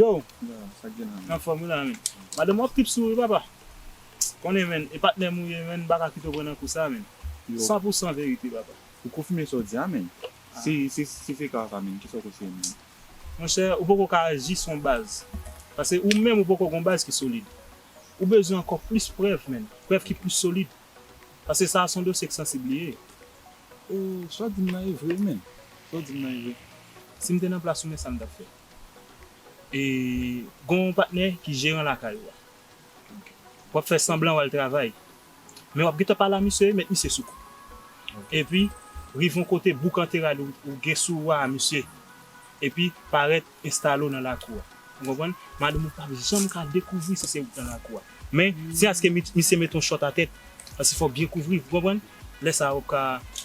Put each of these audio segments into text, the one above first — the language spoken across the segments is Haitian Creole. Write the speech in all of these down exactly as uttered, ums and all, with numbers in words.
Yo, yo, sa k gen la, man? Anfòm wi la, men. Madanm, w ap trip sou wi, papa. Konnen, men, e patnè m ou ye, men, m pa ka kite w pran nan kou sa, men. Yo. San pou san verite, papa. Ou konfime sa w di a, men. Ah. Si, si, si se ka sa, men, kisa w konseye m, men? Monchè, ou poko ka aji sou yon baz. Paske ou menm ou poko gon baz ki solid. Ou bezwen ankò plis prèv, men. Prèv ki plis solid. Paske sa a se yon dosye ki sansib li ye. Oh, sa w di m nan e vre, men. Sa w di m nan e vre. Si m te nan plas ou, men sa m t ap fè. E gon patnè ki jeran lakay ou a. W ap fè sanblan w al travay. Men w ap gentan pale a misye, met misye sou kou. Epi, rive yon kote, boukante rad ou, ou gen sou ou a misye. Epi, parèt, enstale w nan lakou a. Ou konprann? Madanm ou p ap janm ka dekouvri si se ou k nan lakou a. Men, si aske mi- misye mete yon chòt atè, paske fò w byen kouvri, ou konprann? Lè sa a, w ap ka,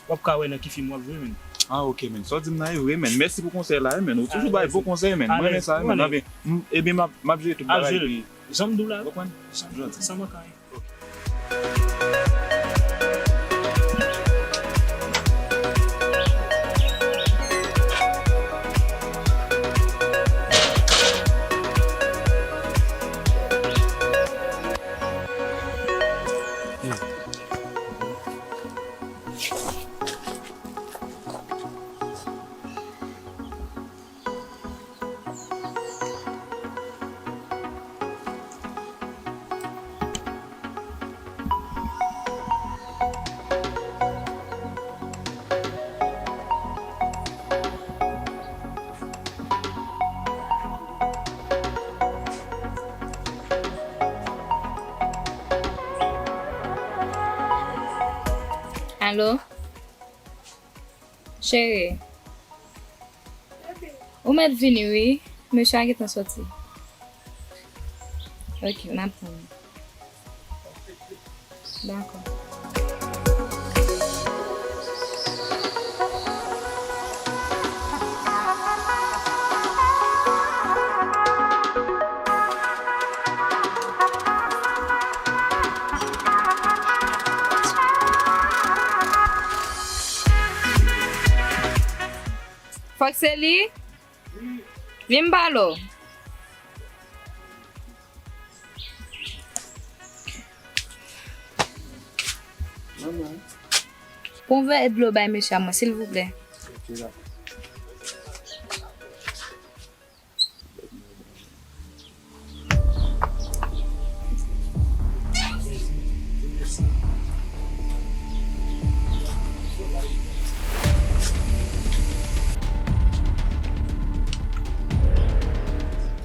w ap ka wè nan ki fim w ap jwe, men. Ah, ok, men. Sa w di m nan e vre, men. Mèsi pou konsèy la, men. Ou toujou bay bon konsèy, men. Mwen renmen sa, men. Ebyen, m ap, m ap jere tout bagay, epi Jan m di w la, wi. Jan m di w la, wi. Sa manke anyen. Alo? Cheri, ou mèt vini wi, mesye a gentan sòti. Ok, m ap tann ou. Dakò. Fòk se li? Vin m pale w. Pran yon vè dlo bay mesye a mwen, silvouplè. Ok, dakò.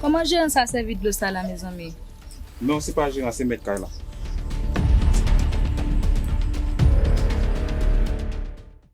Kòman jeran sa sèvi dlo sa la, mezanmi? Non, se pa jeran, se mèt kay la.